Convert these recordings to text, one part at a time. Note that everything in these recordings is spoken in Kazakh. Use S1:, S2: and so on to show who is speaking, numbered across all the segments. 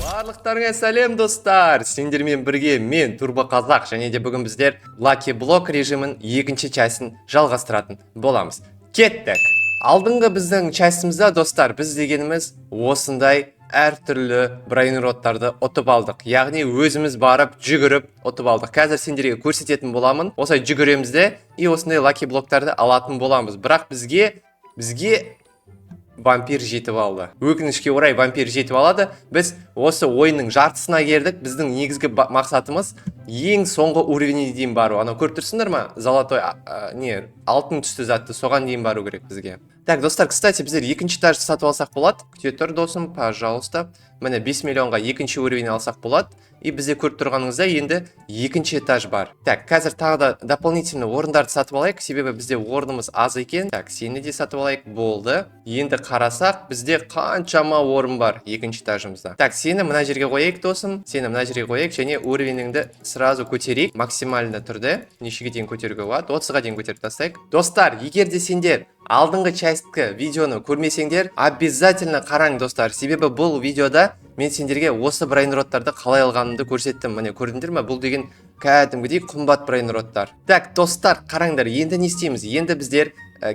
S1: Барлықтарыңа сәлем, достар! Сендермен бірге мен, Турбо Қазақ, және де бүгін біздер Lucky Block режимін екінші частін жалғастыратын боламыз. Кеттік! Алдыңғы біздің частімізде, достар, біз дегеніміз осындай әртүрлі брейнроттарды ұтып алдық. Яғни өзіміз барып, жүгіріп ұтып алдық. Қазір сендерге көрсететін боламын. Осылай жүгіреміз де и осындай лаки блоктарды алатын боламыз. Бірақ бізге вампир жетіп алды. Өкінішке орай, вампир жетіп алады. Біз осы ойынның жартысына келдік. Біздің негізгі мақсатымыз ең соңғы уровеньге дейін бару. Анау көріп тұрсыңдар ма, золотой, не, алтын түсті затты, соған дейін бару керек бізге. Так, достар, кстати, біздер екінші этажды сатып алсақ болады. Күте тұр, досым, пожалуйста. Міне, 5 миллионға екінші уровень алсақ болады. И бізде, көріп тұрғаныңыздай, енді екінші этаж бар. Так, қазір тағы да дополнительно орындарды сатып алайық, себебі бізде орнымыз аз екен. Так, сені де сатып алайық, болды. Енді қарасақ, бізде қаншама орын бар екінші этажымызда. Так, сені мына жерге қояйық, досым. Сені мына жерге қояйық және уровеніңді сразу көтерейік максимально түрде. Нешеге дейін көтеруге болады? 30-ға дейін көтеріп тастайық. Достар, егер де сендер алдыңғы частькі видеоны көрмесеңдер, обязательно қараң, достар. Себебі бұл видеода мен сендерге осы брейнроттарды қалай алғанымды көрсеттім. Міне, көрдіңдер ме? Бұл деген кәдімгідей қымбат брейнроттар. Так, достар, қараңдар, енді не істейміз? Енді біздер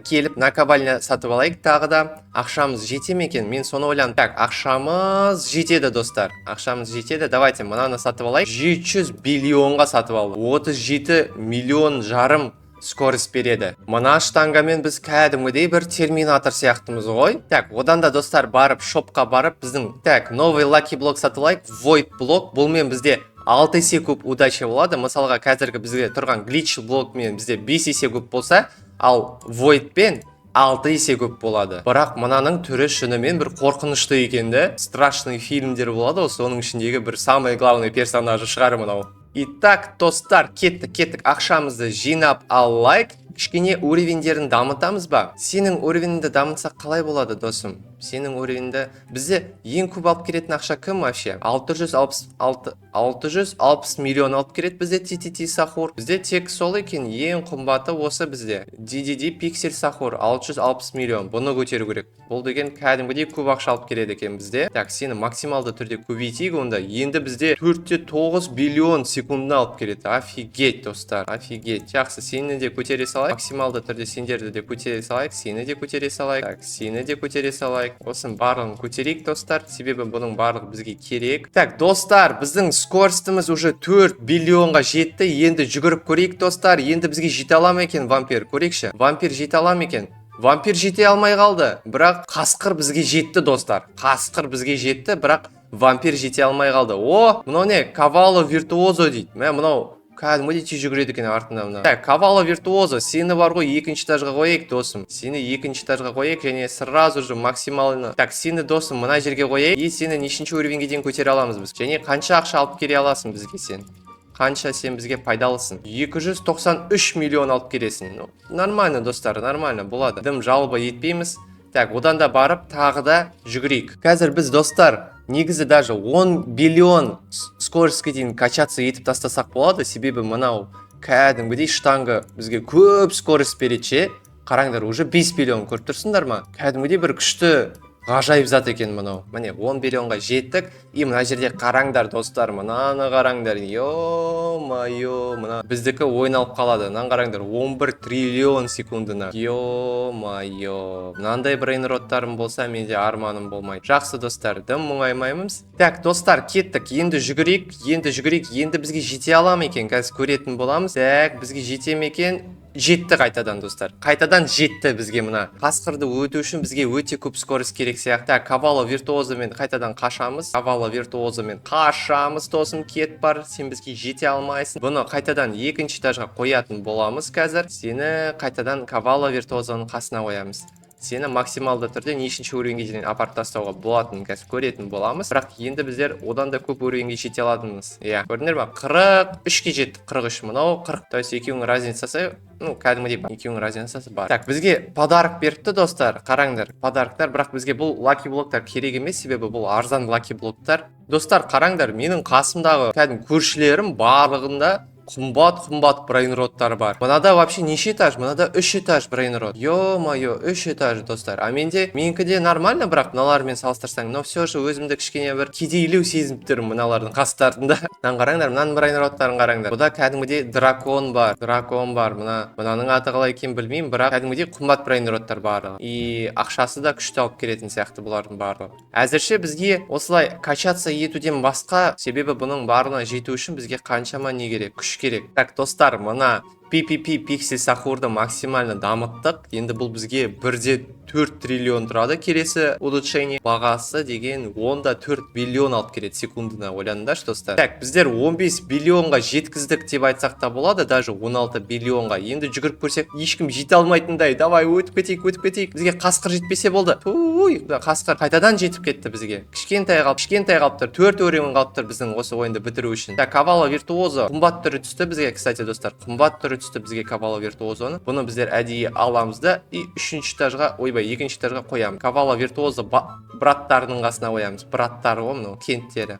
S1: келіп наковальня сатып алайық тағы да. Ақшамыз жете ме екен? Мен соны ойландым. Так, ақшамыз жетеді, достар. Ақшамыз жетеді. Давайте мынаны сатып алайық. 700 биллионға сатып алдық. 37 миллион жарым скорость береді. Мына штангамен біз кәдімгідей бір терминатор сияқтымыз ғой. Так, одан да, достар, барып, шопқа барып, біздің, так, новый лаки блок сатып алайық. Void блок. Бұлмен бізде 6 есе көп удача болады. Мысалға, қазіргі бізге тұрған глич блокмен бізде 5 есе көп болса, ал voidпен 6 есе көп болады. Бірақ мынаның түрі шынымен бір қорқынышты екен да. Страшный фильмдер болады ғой, соның ішіндегі бір самый главный персонажы шығар мынау. Итак, достар, кеттік, кеттік, ақшамызды жинап алайық. Кішкене уровеньдерін дамытамыз ба? Сенің уровеніңді дамытсақ қалай болады, досым? Сенің уровеньді бізде ең көп алып келетін ақша кім вообще? 666, 660 миллион алып келеді бізде TTT Сахур. Бізде тек сол екен, ең қымбаты осы бізде. DDD Pixel Сахур 660 миллион. Бұны көтеру керек. Бұл деген кәдімгідей көп ақша алып келеді екен бізде. Так, сені максималды түрде көбейтейік онда. Енді бізде 4,9 биллион секундына алып келеді. Офигеть, достар, офигеть. Жақсы, сені де көтере салайық. Максималды түрде сендерді де көтере салайық. Сені де көтере салайық. Так, сені де көтере салайық. Осының барлығын көтерейік, достар. Себебі бұның барлығы бізге керек. Так, достар, біздің скоростіміз уже 4 биллионға жетті. Енді жүгіріп көрейік, достар. Енді бізге жете ала ма екен вампир? Көрейікші. Вампир жете ала ма екен? Вампир жете алмай қалды. Бірақ қасқыр бізге жетті, достар. Қасқыр бізге жетті, бірақ вампир жете алмай қалды. О, мынау не? Кавало виртуозо дейді. Мә, мынау кәдімгідей тез жүгіреді екен артында мына. Так, Кавало виртуозо, сені бар ғой, екінші этажға қояйық, досым. Сені екінші этажға қояйық және сразу же максимально. Так, сені, досым, мына жерге қояйық. И сені нешінші уровеньге дейін көтере аламыз біз? Және қанша ақша алып келе аласың бізге сен? Қанша сен бізге пайдалысың? 293 миллион алып келесің. Ну, нормально, достар, нормально болады. Дым жалоба етпейміз. Так, одан да барып тағы да жүгірейік. Қазір біз, достар, негізі даже 10 биллион скоростьке дейін качаться етіп тастасақ болады, себебі мынау кәдімгідей штанга бізге көп скорость береді ше. Қараңдар, уже 5 миллион, көріп тұрсыңдар ма? Кәдімгідей бір күшті, ғажайып зат екен мынау. Міне, 10 миллионға жеттік. И мына жерде қараңдар, достар, мынаны қараңдар. Ё-моё, мына біздікі ойналып қалады. Мынаны қараңдар, 11 триллион секундына. Ё-моё, мынандай брейнроттарым болса, менде арманым болмайды. Жақсы, достар, дым мұңаймаймыз. Так, достар, кеттік, енді жүгірейік, енді жүгірейік. Енді бізге жете ала ма екен, қазір көретін боламыз. Так, бізге жете ме екен? Жетті қайтадан, достар, қайтадан жетті бізге. Мына қасқырды өту үшін бізге өте көп скорость керек сияқты. Так, Кавало виртуозамен қайтадан қашамыз, Кавало виртуозамен қашамыз. Досым, кет бар, сен бізге жете алмайсың. Бұны қайтадан екінші этажға қоятын боламыз. Қазір сені қайтадан Кавало виртуозаның қасына қоямыз. Сені максималды түрде нешінші уровеньге дейін апарып тастауға болатынын қазір көретін боламыз. Бірақ енді біздер одан да көп уровеньге жете алатынбыз, иә. Көрдіңдер ма, 43-ке жеттік, 43, мынау 40, то есть екеуінің разницасы, ну, кәдімгідей бар, екеуінің разницасы бар. Так, бізге подарок беріпті, достар, қараңдар, подароктар. Бірақ бізге бұл лаки блоктар керек емес, себебі бұл арзан лаки блоктар. Достар, қараңдар, менің қасымдағы кәдімгі көршілерім барлығында Қымбат, қымбат брейнроттар бар. Мынада вообще неше этаж? Мынада үш этаж брейнрот. Ё-моё, үш этаж, достар. А менде, менікі де нормально, бірақ мыналармен салыстырсаң, но все же өзімді кішкене бір кедейлеу сезініп тұрмын мыналардың қастарында. Мынаны қараңдар, мынаның брейнроттарын қараңдар. Бұда кәдімгідей дракон бар, дракон бар. Мынаның аты қалай екенін білмеймін, бірақ кәдімгідей қымбат брейнроттар барлығы. И ақшасы да күшті алып келетін сияқты бұлардың барлығы. Әзірше бізге осылай качаться етуден басқа, себебі бұның барлығына жету үшін бізге қаншама не керек, күш керек. Так, достар, мына PPP Пиксель Сахурды максимально дамыттық. Енді бұл бізге 1,4 триллион тұрады келесі улучшение. Бағасы деген 10,4 биллион алып келеді секундына, ойланыңдаршы, достар. Так, біздер 15 биллионға жеткіздік деп айтсақ та болады, даже 16 биллионға. Енді жүгіріп көрсек, ешкім жете алмайтындай. Давай, өтіп кетейік, өтіп кетейік. Бізге қасқыр жетпесе болды. Туй, қасқыр қайтадан жетіп кетті бізге. Кішкентай қалып, кішкентай қалып тұр. Төрт уровень қалып тұр біздің осы ойынды бітіру үшін. Так, Кавало Виртуозо қымбат түрі түсті бізге, кстати, достар. Қымбат түрі түсті бізге Кавало Виртуозоны. Бұны біздер әдейі аламыз да и үшінші этажға, ойбай, екінші этажға қоямыз. Кавало Виртуозо браттарының қасына қоямыз. Браттары ғой мынау, кенттері.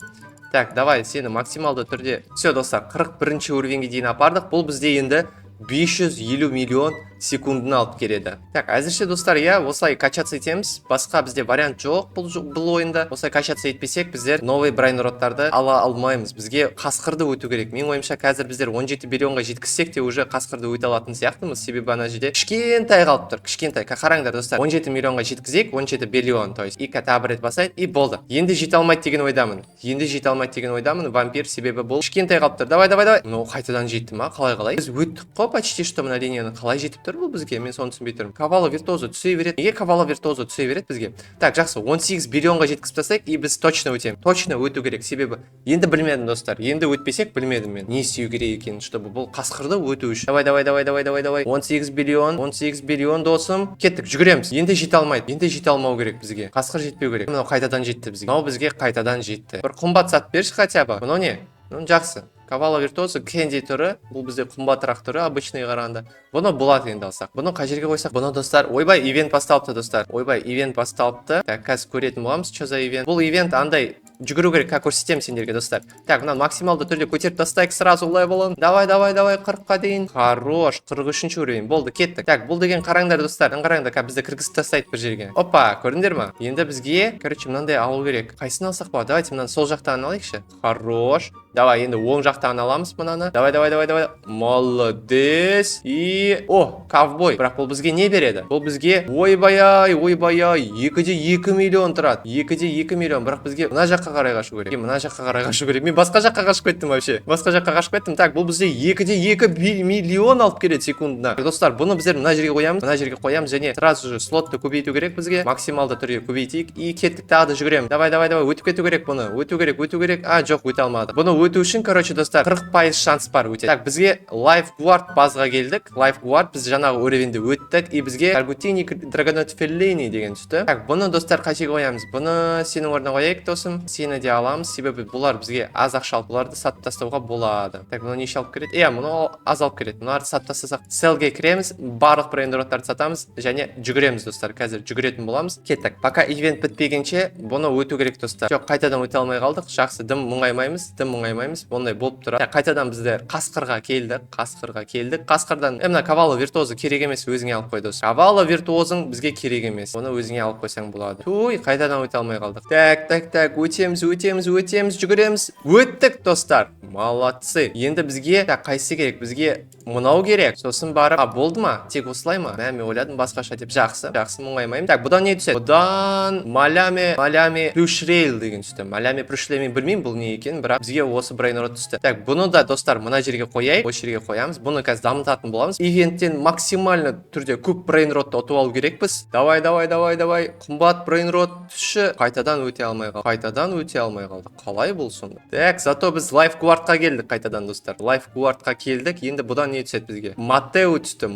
S1: Так, давай сені максималды түрде. Все, достар, 41 уровеньге дейін апардық. Бұл бізде енді 550 миллион секундын алып келеді. Так, әзірше, достар, иә, осылай качаться етеміз. Басқа бізде вариант жоқ бұл ойында. Осылай качаться етпесек, біздер новый брайнроттарды ала алмаймыз. Бізге қасқырды өту керек. Менің ойымша, қазір біздер 17 миллионға жеткізсек те, уже қасқырды өте алатын сияқтымыз. Себебі ана жерде кішкентай қалып тұр, кішкентай. Қараңдар, достар, 17 миллионға жеткізейік, 17 биллион, то есть. И тағы бір рет басайық, и болды. Енді жете алмайды деген ойдамын. Енді жете алмайды деген ойдамын вампир, себебі бұл кішкентай қалып тұр. Давай, давай, давай. Ну, қайтадан жетті ма? Қалай, қалай? Біз өттік қой почти что мына линияны. Қалай жетіп тұр бұл бізге? Мен соны түсінбей тұрмын. Кавало Виртуозо түсе береді. Неге Кавало Виртуозо түсе береді бізге? Так, жақсы, 18 биллионға жеткізіп тастайық, и біз точно өтеміз. Точно өту керек, себебі енді білмедім, достар. Енді өтпесек, білмедім мен. Не істеу керек екенін, чтобы бұл қасқырды өту үшін. Давай, давай, давай, давай, давай, давай. 18 биллион, 18 биллион, досым. Кеттік, жүгіреміз. Енді жете алмайды. Енді жете алмау керек бізге. Қасқыр жетпеу керек. Мынау қайтадан жетті бізге. Мынау бізге қайтадан жетті. Бір қымбат зат берші хотя бы. Мынау не? Ну, жақсы. Кавало Виртуозо кенди түрі, бұл бізде қымбатырақ түрі обычный қарағанда. Бұны болады енді алсақ. Бұны қай жерге қойсақ? Бұны, достар, ойбай, ивент басталыпты, достар. Ойбай, ивент басталыпты. Так, қазір көретін боламыз, что за ивент. Бұл ивент андай жүгіру керек, как көрсетемін сендерге, достар. Так, мынаны максималды түрде көтеріп тастайық сразу левелін. Давай, давай, давай, 40-қа дейін. Хорош, 43 уровень. Болды, кеттік. Так, бұл деген қараңдар, достар. Қараңдар, қазір бізді кіргізіп тастайды бір жерге. Опа, көрдіңдер ма? Енді бізге, короче, мынандай алу керек. Қайсысын алсақ болады? Давайте мынаны сол жақтан алайықшы. Хорош. Давай, енді оң жақтан аламыз мынаны. Давай, давай, давай, давай. Молодец. И о, ковбой. Бірақ бұл бізге не береді? Бұл бізге, ойбай-ай, ойбай-ай, 2,2 миллион тұрады. 2,2 миллион. Бірақ бізге мына жаққа қарай қашу керек. Мына жаққа қарай қашу керек. Мен басқа жаққа қашып кеттім вообще. Басқа жаққа қашып кеттім. Так, бұл бізде 2,2 миллион алып келеді секундына. Достар, бұны біздер мына жерге қоямыз. Мына жерге қоямыз және сразу же слотты көбейту керек бізге. Максималды түрде көбейтейік. И кеттік, тағы да жүгіреміз. Давай, давай, давай, өтіп кету керек бұны. Өту керек, өту керек. А, жоқ, өте алмады. Бұны өту үшін, короче, достар, 40% шанс бар өте. Так, бізге Lifeguard базға келдік. Lifeguard, біз жаңағы уровеньді өттік, и бізге Аргутини Драгонот Феллини деген түсті. Так, бұны, достар, қай жерге қоямыз? Бұны сенің орнына қояйық, досым. Сені де аламыз, себебі бұлар бізге аз ақша алып, бұларды сатып тастауға болады. Так, бұны неше алып келеді? Иә, мұны аз алып келеді. Бұларды сатып тастасақ, sell ге кіреміз, барлық брейнроттарды сатамыз және жүгіреміз, достар. Қазір жүгіретін боламыз. Кеттік. Пока ивент бітпегенше бұны өту керек, достар. Жоқ, қайтадан өте алмай қалдық. Жақсы, дым мұңаймаймыз, дым мұңаймаймыз. Ондай болып тұрады. Так, қайтадан біздер қасқырға келдік, қасқырға келдік. Қасқырдан мына Кавало Виртуозо керек емес, өзіңе алып қой, дос. Кавало Виртуозың бізге керек емес. Оны өзіңе алып қойсаң болады. Туй, қайтадан өте алмай қалдық. Так, так, так, өтеміз, өтеміз, өтеміз, жүгіреміз. Өттік, достар. Молодцы. Енді бізге, так, қайсысы керек? Бізге мынау керек. Сосын барып, а, болды ма? Тек осылай ма? Мә, мен ойладым басқаша деп. Жақсы, жақсы, мұңаймаймын. Так, бұдан не түседі? Бұдан Маляме, Маляме Плюшрейл деген түсті. Маляме Плюшрейл, мен білмеймін бұл не екенін, бірақ бізге осы брейнрот түсті. Так, бұны да, достар, мына жерге қояйық. Осы жерге қоямыз. Бұны қазір дамытатын боламыз. Ивенттен максимально түрде көп брейнротты ұтып алу керекпіз. Давай, давай, давай, давай. Қымбат брейнрот түсші. Қайтадан өте алмай қалдық. Қайтадан өте алмай қалдық. Қалай бұл сонда? Так, зато біз Lifeguard қа келдік қайтадан, достар. Lifeguard қа келдік. Енді бұдан не түседі бізге? Матео түсті.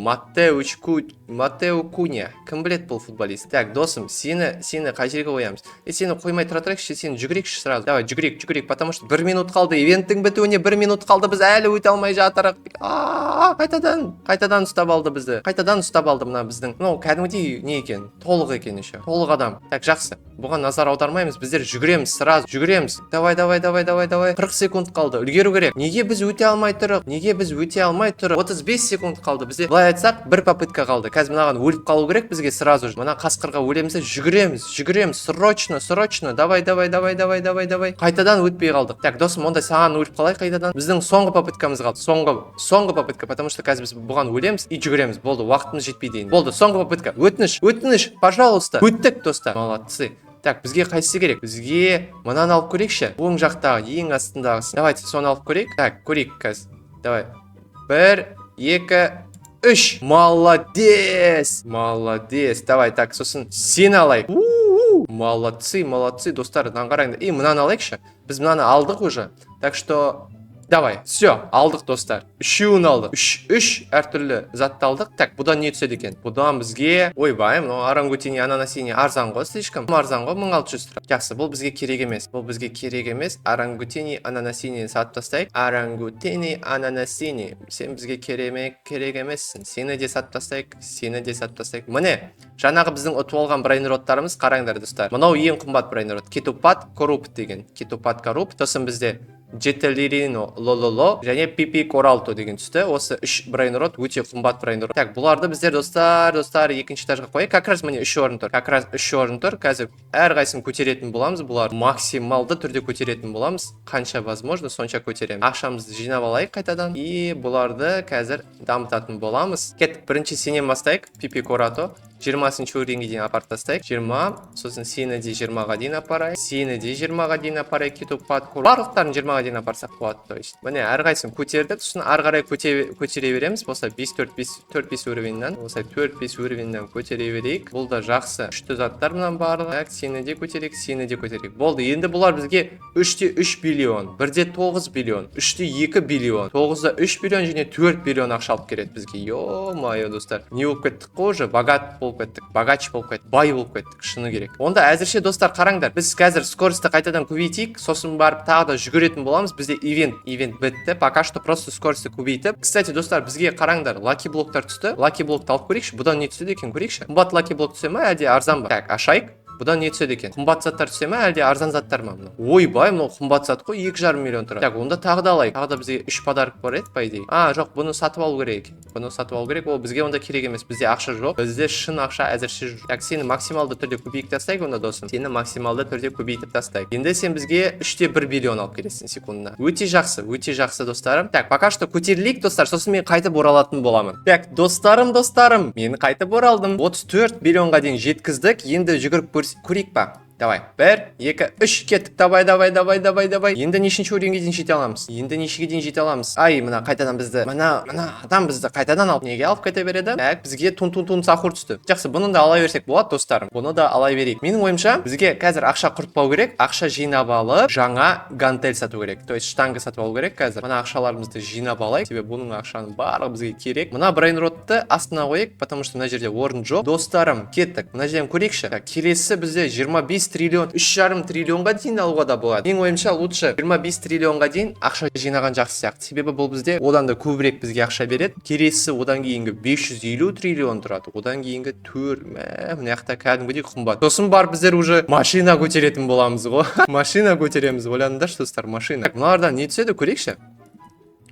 S1: Матео Куня. Кім біледі бұл футболист? Так, досым, сені қай жерге қоямыз? Е, сені қоймай тұра тұрайықшы, сені жүгірейікші сразу. Давай, жүгірейік, жүгірейік, потому что бір минут қалды. қалды. Ивенттің бітуіне 1 минут қалды, біз әлі өте алмай жатырық. А, қайтадан, қайтадан ұстап алды бізді, қайтадан ұстап алды. Мына біздің мынау кәдімгідей не екен, толық екен, еще толық адам. Так, жақсы, бұған назар аудармаймыз, біздер жүгіреміз, сразу жүгіреміз. Давай, давай, давай, давай, давай. 40 секунд қалды, үлгеру керек. Неге біз өте алмай тұрық? Неге біз өте алмай тұрық? 35 секунд қалды. Бізде, былай айтсақ, бір попытка қалды. Қазір мынаған өліп қалу керек бізге сразу же. Мына қасқырға өлеміз де, жүгіреміз, жүгіреміз, срочно, срочно. Давай, давай, давай, давай, давай, давай. Қайтадан өтпей қалдық. Так, досым, онда саған өліп қалайық қайтадан. Біздің соңғы попыткамыз қалды, соңғы, соңғы попытка, потому что қазір біз бұған өлеміз и жүгіреміз, болды, уақытымыз жетпейді енді. Болды, соңғы попытка. Өтініш, өтініш, пожалуйста. Өттік, достар, молодцы. Так, бізге қайсысы керек? Бізге мынаны алып көрейікші, оң жақтағы, ең астындағысын. Давайте соны алып көрейік. Так, көрейік қазір. Давай, бір, екі, үш. Молодец, молодец. Давай, так, сосын сені алайық. У-у, молодцы, молодцы, достар, мынаны қараңдар. И мынаны алайықшы. Біз мынаны алдық уже, так что давай. Все, алдық, достар, үшеуін алдық, үш, үш әртүрлі затты алдық. Так, бұдан не түседі екен? Бұдан бізге, ойбай, мынау орангутини ананасини арзан ғой, слишком арзан ғой, 1600 тұрады. Жақсы, бұл бізге керек емес, бұл бізге керек емес. Орангутини ананасини сатып тастайық. Орангутини ананасини, сен бізге керек емессің. Сені де сатып тастайық, сені де сатып тастайық. Міне, жаңағы біздің ұтып алған брейнроттарымыз, қараңдар, достар. Мынау ең қымбат брейнрот, Кетупат Коррупт деген, Кетупат Коррупт. Сосын бізде Жетелирино Лололо және Пипи Коралто деген түсті. Осы үш брейнрот өте қымбат брейнрот. Так, бұларды біздер, достар, достар, екінші этажға қояйық. Как раз міне, үш орын тұр, как раз үш орын тұр. Қазір әрқайсысын көтеретін боламыз, бұлар максималды түрде көтеретін боламыз. Қанша возможно, сонша көтереміз. Ақшамызды жинап алайық қайтадан и бұларды қазір дамытатын боламыз. Кеттік, бірінші сенен бастайық. Пипи Корато 20-шы уровеньге дейін апарып тастайық, 20. Сосын сені де 20-ға дейін апарайық, сені де 20-ға дейін апарайық. Кетупат, барлықтарын 20-ға дейін апарсақ болады. То есть міне, әрқайсысын көтердік, сосын ары қарай көтере береміз. Болса 5, 4, 5, 4, 5 уровеньнен, осылай 4, 5 уровеньнен көтере берейік. Бұл да жақсы, күшті заттар мынаның барлығы. Так, сені де көтерейік, сені де көтерейік. Болды, енді бұлар бізге 3-те 3 биллион, 1-де 9 биллион, 3-те 2 биллион, 9-да 3 биллион және 4 биллион ақша алып келеді бізге. Ё-моё, достар, не болып кеттік қой уже, богат болып кеттік, богач болып кеттік, бай болып кеттік, шыны керек. Онда әзірше, достар, қараңдар, біз қазір скоростьті қайтадан көбейтейік, сосын барып тағы да жүгіретін боламыз. Бізде ивент бітті, пока что просто скоростьті көбейтіп. Кстати, достар, бізге, қараңдар, лаки блоктар түсті. Лаки блокты алып көрейікші, бұдан не түседі екен, көрейікші. Қымбат лаки блок түсе ма, әлде арзан ба? Так, ашайық. Бұдан не түседі екен? Қымбат заттар түсе ма, әлде арзан заттар ма? Мынау, ойбай, мынау қымбат зат қой, 2,5 миллион тұрады. Так, онда тағы да алайық. Тағы да бізге үш подарок бар еді, по идее. А, жоқ, бұны сатып алу керек екен, бұны сатып алу керек. Ол бізге онда керек емес, бізде ақша жоқ, бізде шын ақша әзірше жоқ. Так, сені максималды түрде көбейтіп тастайық онда, досым, сені максималды түрде көбейтіп тастайық. Енді сен бізге 3,1 биллион алып келесің секундына. Өте жақсы, өте жақсы, достарым. Так, пока что көтерілейік, достар, сосын мен қайтып оралатын боламын. Так, достарым, достарым, мен қайтып оралдым. 34 миллионға дейін жеткіздік. Енді жүгіріп көрейік па? Давай, бір, екі, үш, кеттік. Давай, давай, давай, давай, давай. Енді нешінші уровеньге дейін жете аламыз? Енді нешеге дейін жете аламыз? Ай, мына қайтадан бізді, мына адам бізді қайтадан алып, неге алып кете береді? Так, бізге тун тун тун сахур түсті. Жақсы, бұны да ала берсек болады, достарым, бұны да ала берейік. Менің ойымша, бізге қазір ақша құртпау керек, ақша жинап алып, жаңа гантель сату керек, то есть штанга сатып алу керек. Қазір мына ақшаларымызды жинап алайық, себебі бұның ақшаның барлығы бізге керек. Мына брейнротты астына қояйық, потому что мына жерде орын жоқ. Достарым, кеттік, мына жерден көрейікші. Так, келесі бізде 25 триллион, 3,5 триллионға дейін алуға да болады. Менің ойымша, лучше 25 триллионға дейін ақша жинаған жақсы сияқты, себебі бұл бізде одан да көбірек бізге ақша береді. Келесі, одан кейінгі 550 триллион тұрады, одан кейінгі төрт, мә, мына жақта кәдімгідей қымбат. Сосын барып біздер уже машина көтеретін боламыз ғой, машина көтереміз, ойланыңдаршы, достар, машина. Так, мыналардан не түседі, көрейікші.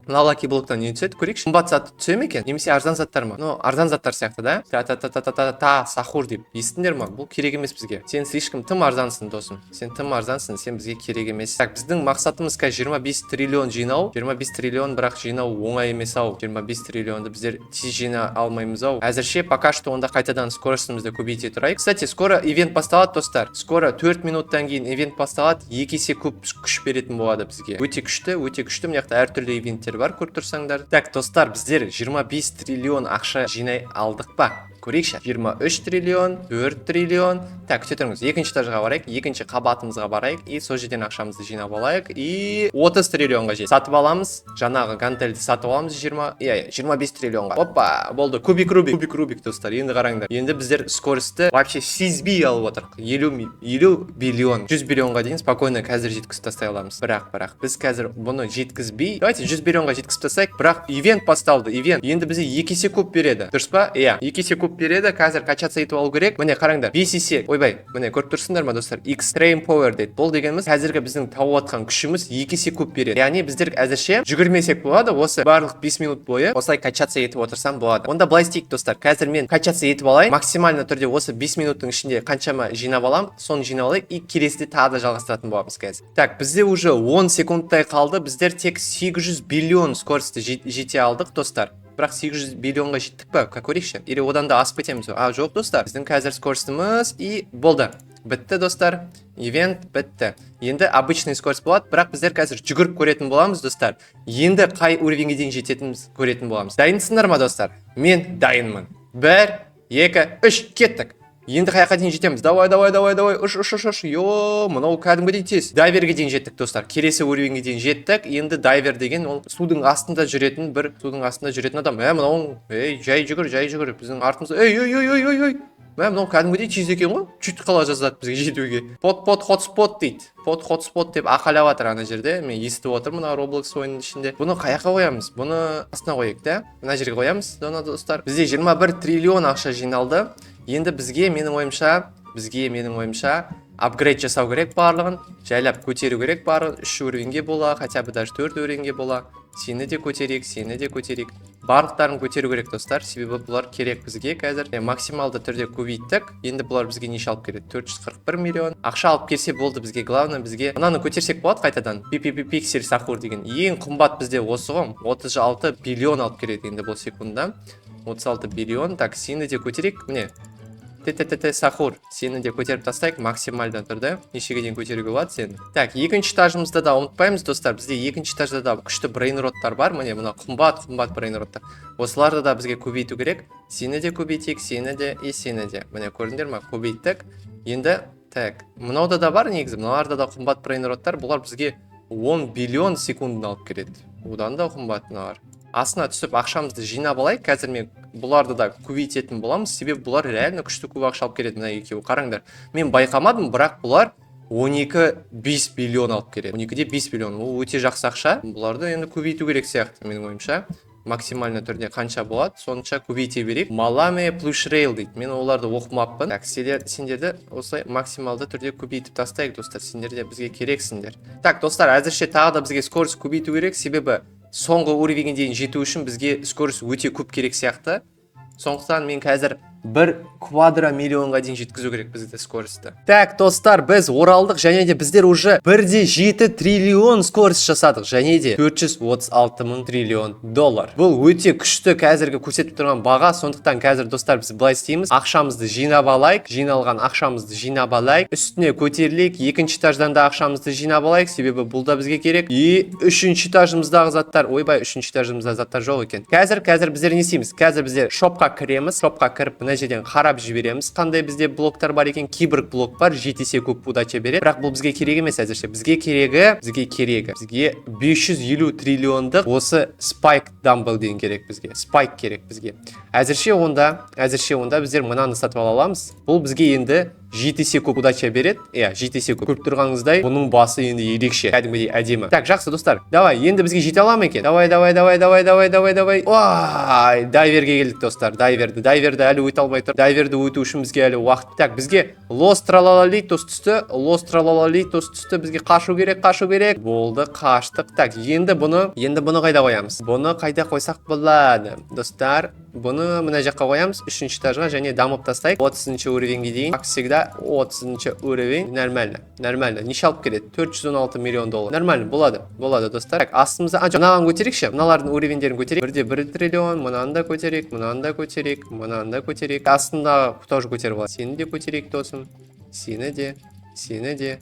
S1: Мына лаки блоктан не түседі, көрейікші. Қымбат зат түсе ме екен немесе арзан заттар ма? Ну, арзан заттар сияқты да. Та та та та та та та сахур деп естіңдер ма? Бұл керек емес бізге, сен слишком тым арзансың, досым, сен тым арзансың, сен бізге керек емес. Так, біздің мақсатымыз қазір 25 триллион жинау. 25 триллион, бірақ жинау оңай емес ау. 25 триллионды біздер тез жина алмаймыз ау әзірше. Пока что онда қайтадан скоростімізді көбейте тұрайық. Кстати, скоро ивент басталады, достар, скоро 4 минуттан кейін ивент басталады, екі есе көп күш беретін болады бізге. Өте күшті, өте күшті. Мына жақта әртүрлі ивенттер бар, көріп тұрсаңдар. Так, достар, біздер 25 триллион ақша жинай алдық па? Көрейікші. 23 триллион, 4 триллион. Так, күте тұрыңыз, екінші этажға барайық, екінші қабатымызға барайық и сол жерден ақшамызды жинап алайық. И 30 триллионға жет. Сатып аламыз, жаңағы гантельді сатып аламыз 20, иә, 25 триллионға. Опа, болды. Кубик Рубик, кубик Рубик, достар. Енді қараңдар. Енді біздер скоростьті вообще сезбей алып отырмық. 50, 50 биллион, 100 биллионға дейін спокойно қазір жеткізіп тастай аламыз. Бірақ біз қазір бұны жеткізбей, давайте 100 биллионға жеткізіп тастайық. Бірақ ивент басталды, ивент. Енді бізде 2 есе көп береді. Дұрыс па? Иә, 2 есе көп береді. Қазір качаться етіп алу керек. Міне, қараңдар, 5 есе. Ойбай, міне, көріп тұрсыңдар ма, достар? Extreme Power дейді. Бұл дегеніміз қазіргі біздің тауып жатқан күшіміз 2 есе көп береді. Яғни біздер әзірше жүгірмесек болады, осы барлық 5 минут бойы осылай качаться етіп отырсам болады. Онда былай істейік, достар. Қазір мен качаться етіп алайын. Максимально түрде осы 5 минуттың ішінде қаншама жинап аламын, соны жинап алайық и келесіде тағы да жалғастыратын боламыз қазір. Так, бізде уже 10 секундтай қалды. Біздер тек 800 биллион скоростьті жете алдық, достар. Бірақ 800 биллионға жеттік па? Көрейікші. Или одан да асып кетеміз ба? А, жоқ, достар. Біздің қазір скоростіміз и болды. Бітті, достар. Ивент бітті. Енді обычный скорость болады, бірақ біздер қазір жүгіріп көретін боламыз, достар. Енді қай уровеньге дейін жететініміз көретін боламыз. Дайынсыңдар ма, достар? Мен дайынмын. Бір, екі, үш, кеттік. Енді қай жаққа дейін жетеміз? Давай, давай, давай, давай, ұш, ұш, ұш, ұш. Йо, мынау кәдімгідей тез. Дайверге дейін жеттік, достар. Келесі уровеньге дейін жеттік. Енді дайвер деген ол судың астында жүретін, бір судың астында жүретін адам. Ә, мынау, ей, жай жүгір, жай жүгір. Біздің артымызда. Ей, ей, ей, ей, ей, ей. Мә, мынау кәдімгідей тез екен ғой. Чуть қала жаздады бізге жетуге. Под, под, хотспот дейді. Под, хотспот деп ақалап жатыр ана жерде. Мен естіп отырмын мына Roblox ойынның ішінде. Бұны қай жаққа қоямыз? Бұны астына қояйық та. Мына жерге қоямыз, оны, достар. Бізде 21 триллион ақша жиналды. Енді бізге, менің ойымша, бізге, менің ойымша, апгрейд жасау керек барлығын, жайлап көтеру керек барлығын, үш уровеньге бола, хотя бы даже төрт уровеньге бола. Сені де көтерейік, сені де көтерейік. Барлықтарын көтеру керек, достар, себебі бұлар керек бізге қазір. Максималды түрде көбейттік. Енді бұлар бізге неше алып келеді? 441 миллион ақша алып келсе болды бізге. Главное, бізге мынаны көтерсек болады қайтадан. PPP Пиксель Сахур деген ең қымбат бізде осы ғой. 36 биллион алып келеді енді бұл секундда. 36 биллион. Так, сені де көтерейік. Міне, ТТТ Сахур, сені де көтеріп тастайық максималды түрде. Нешеге дейін көтеруге болады сені? Так, екінші этажымызда да ұмытпаймыз, достар. Бізде екінші этажда да күшті брейнроттар бар. Міне, мына қымбат қымбат брейнроттар. Осыларды да бізге көбейту керек. Сені де көбейтейік, сені де и сені де. Міне, көрдіңдер ма? Көбейттік. Енді так, мынауда да бар негізі, мыналарда да қымбат брейнроттар. Бұлар бізге 10 биллион секундын алып келеді. Одан да қымбат мыналар. Астына түсіп ақшамызды жинап алайық. Қазір мен бұларды да көбейтетін боламыз, себебі бұлар реально күшті көп ақша алып келеді. Мына екеуі, қараңдар, мен байқамадым, бірақ бұлар 12 5 миллион алып келеді. 12-де 5 миллион, ол өте жақсы ақша. Бұларды енді көбейту керек сияқты, менің ойымша. Максимально түрде қанша болады, сонша көбейте берейік. Маламе Плюшрейл дейді, мен оларды оқымаппын. Так, сендерді осылай максималды түрде көбейтіп тастайық, достар. Сендер де бізге керексіңдер. Так, достар, әзірше тағы да бізге скорость көбейту керек, себебі соңғы уровеньге дейін жету үшін бізге скорость өте көп керек сияқты. Сондықтан мен қазір 1 квадро миллионға дейін жеткізу керек бізді скоростьті. Так, достар, біз оралдық және де біздер уже 1,7 триллион скорость жасадық және де 436 мың триллион доллар. Бұл өте күшті қазіргі көрсетіп тұрған баға. Сондықтан қазір, достар, біз былай істейміз: ақшамызды жинап алайық, жиналған ақшамызды жинап алайық, үстіне көтерілейік, екінші этаждан да ақшамызды жинап алайық, себебі бұл да бізге керек. И үшінші этажымыздағы заттар, ойбай, үшінші этажымызда заттар жоқ екен. Қазір біздер не істейміз? Қазір біздер шопқа кіреміз. Шопқа кіріп, мына жерден қарап жібереміз, қандай бізде блоктар бар екен. Киборг блок бар, 7 есе көп удача береді, бірақ бұл бізге керек емес әзірше. Бізге керегі бізге 550 триллиондық осы спайк дамбл деген керек бізге, спайк керек бізге әзірше. Онда әзірше біздер мынаны сатып ала аламыз. Бұл бізге енді 7 есе көп удача береді, иә, 7 есе көп. Көріп тұрғаныңыздай, бұның басы енді ерекше, кәдімгідей әдемі. Так, жақсы, достар, давай, енді бізге жете ала ма екен? Давай, давай, давай, давай, давай, давай, давай. Ой, дайверге келдік, достар. Дайверді әлі өте алмай тұр. Дайверді өту үшін бізге әлі уақыт. Так, бізге Лос Тралалалитос түсті, Лос Тралалалитос түсті. Бізге қашу керек, қашу керек. Болды, қаштық. Так, енді бұны қайда қоямыз? Бұны қайда қойсақ болады, достар? Бұны мына жаққа қоямыз, үшінші этажға, және дамып тастайық 30-уровеньге дейін. Как всегда, 30-уровень. Нормально, нормально. Неше алып келеді? 416 миллион доллар. Нормально болады, болады, достар. Так, астымызда, а, жоқ, мынаған көтерейікші, мыналардың уровеньдерін көтерейік. 1,1 триллион. Мынаны да көтерейік, мынаны да көтерейік, мынаны да көтерейік. Астындағы тоже көтеріп алайық. Сені де көтерейік, досым, сені де, сені де.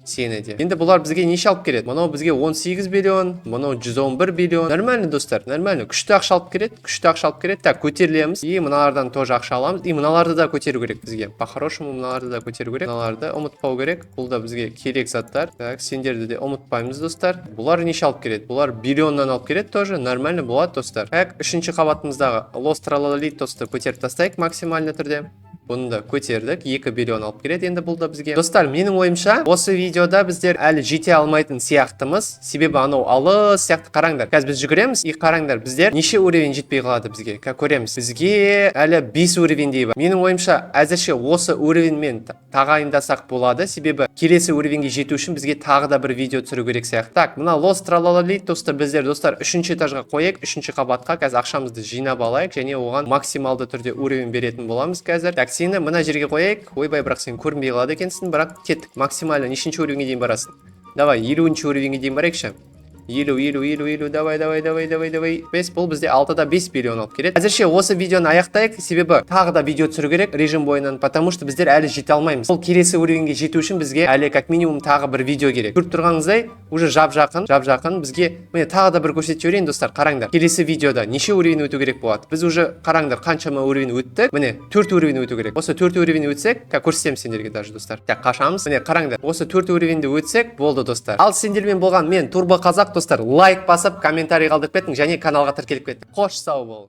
S1: Сені де. Енді бұлар бізге неше алып келеді? Мынау бізге 18 миллион, мынау 111 миллион. Нормально, достар, нормально. Күшті ақша алып келеді, күшті ақша алып келеді. Так, көтерілеміз. И мыналардан тоже ақша аламыз. И мыналарды да көтеру керек бізге. По-хорошему мыналарды да көтеру керек. Мыналарды ұмытпау керек. Бұл да бізге керек заттар. Так, сендерді де ұмытпаймыз, достар. Бұлар неше алып келеді? Бұлар биллионнан алып келеді тоже. Нормально болады, достар. Так, үшінші қабатымыздағы Лос Тралалитосты көтеріп тастайық максимально түрде. Бұны да көтердік, 2 миллион алып келеді енді бұл да бізге. Достар, менің ойымша, осы видеода біздер әлі жете алмайтын сияқтымыз, себебі анау алыс сияқты. Қараңдар, қазір біз жүгіреміз и қараңдар, біздер неше уровень жетпей қалады бізге, қазір көреміз. Бізге әлі 5 уровеньдей бар. Менің ойымша, әзірше осы уровеньмен тағайындасақ болады, себебі келесі уровеньге жету үшін бізге тағы да бір видео түсіру керек сияқты. Так, мына Лос Тралалалитосты біздер, достар, үшінші этажға қояйық, үшінші қабатқа. Қазір ақшамызды жинап алайық және оған максималды түрде уровень беретін боламыз қазір. Так, сені мына жерге қояйық. Ойбай, бірақ сен көрінбей қалады екенсің. Бірақ кеттік. Максимально нешінші уровеньге дейін барасың? Давай, 50-ші уровеньге дейін барайықшы. 50, 50, 50, 50, давай, давай, давай, давай, давай. Бес, бұл бізде 6,5 миллион алып келеді. Әзірше осы видеоны аяқтайық, себебі тағы да видео түсіру керек режим бойынан, потому что біздер әлі жете алмаймыз. Бұл келесі уровеньге жету үшін бізге әлі как минимум тағы бір видео керек. Көріп тұрғаныңыздай, уже жап жақын, жап жақын бізге. Міне, тағы да бір көрсетіп жіберейін, достар, қараңдар. Келесі видеода неше уровень өту керек болады? Біз уже, қараңдар, қаншама уровень өттік. Міне, төрт уровень өту керек. Осы төрт уровень өтсек, қазір көрсетемін сендерге даже, достар. Так, қашамыз. Міне, қараңдар, осы төрт уровеньді өтсек болды, достар. Ал сендермен болған мен, Турбо Қазақ, достар. Лайк басып, комментарий қалдырып кетің және каналға тіркеліп кеттің. Қош, сау бол.